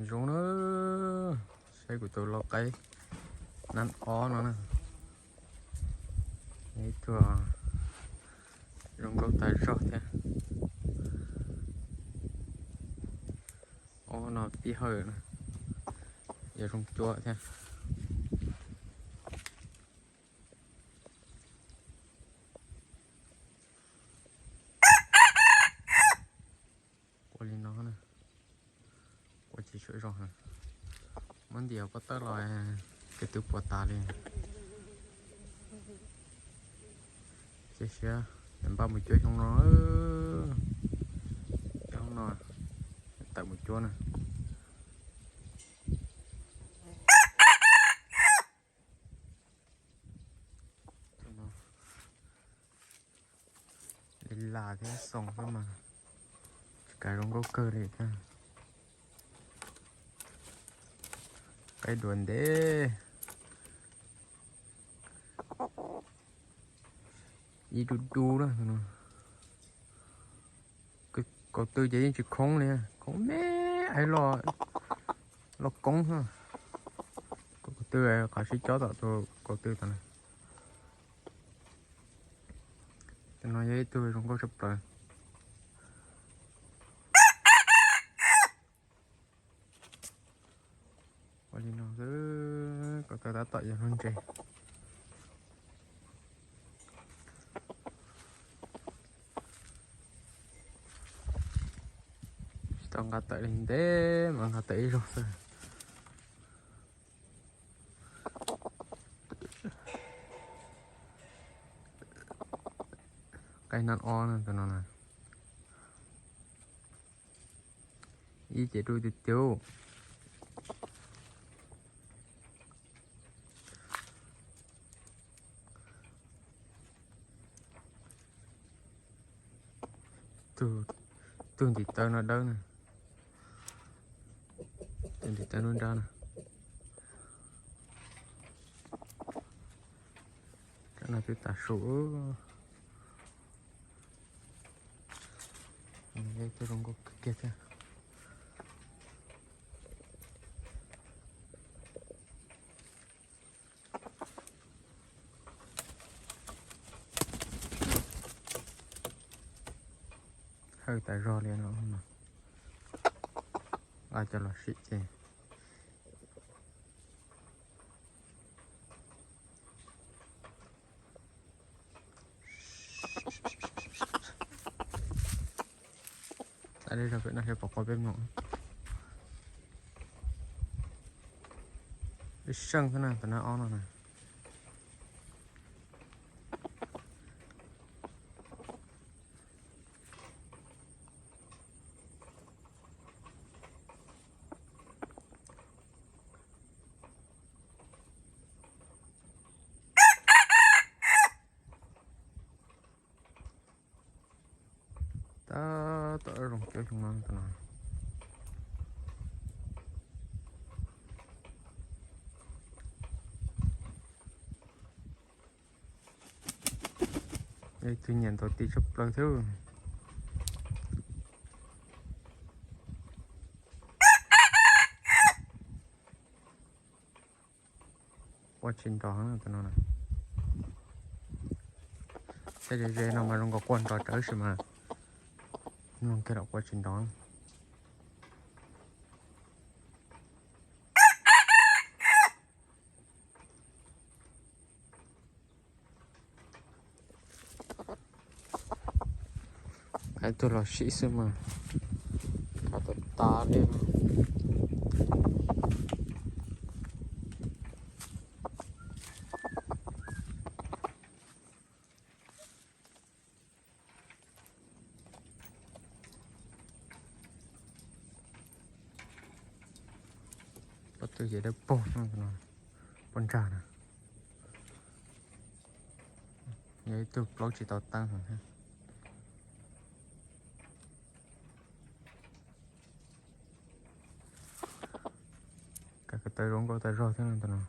Zoo na, saib kuv tus lau qaib nab ob no na, ib tug zoo nkauj tas zog thiab. Ob no pib hawm na, yog zoo cuab thiab. Ua li no na, ua tsis tshua zoo, muab ntim pob tawb los ces twb puas tas li. Cia siab npaj mus cuab xyoo no, xyoo no tawm mus cuab na. Li las thiab xoo xwb mas tsis kav zoo nkauj kawg li thiab. Qaib duav ntev ib du du na. Kaum tw ces yeej tsis khoob li, khoob me aiv los, los koob xwb. Kaum tw, qhov sib cob tom tus kaum tw tom na. Tus no yog ib tug zoo nkauj tshaj plaws. Ua li no xwb, kaum tw tab tom yog lub ntses. Tsis tau nqa tawm li ntev mas nqa tawm ib zaug xwb. Qaib nab ob na, tus no na. Ib ce dub tiag tiag. Tus ntim taw no dawb na. Tus ntim taw nruab nrab na. Cov no twb tas su. Tus zoo nkauj kawg kiag thiab. Hawj tas zog li no. Nqa cov los sim ces Txav li zog pem no seb puas qua peb mloog. Ib seej xwb na, tus nab ob no na. Tab tom zoo cuab xyoo no tus no. Ib tug nyiam ntaus tis tshaj plaws thiab. Qua tsis nrov na tus no na. Tej ze ze no mas zoo nkaus qua nrov rawv tab sis mas mloog kiag los qua tsis nrov. Hais tuaj los sim xwb mas, qab tas tas li. Pob tw ces dawb paug no, poj ntsag na. Yog ib tug plaub tsis tau teeb heev thiab. Kav ko taw zoo nkauj tas zog thiab no tus no.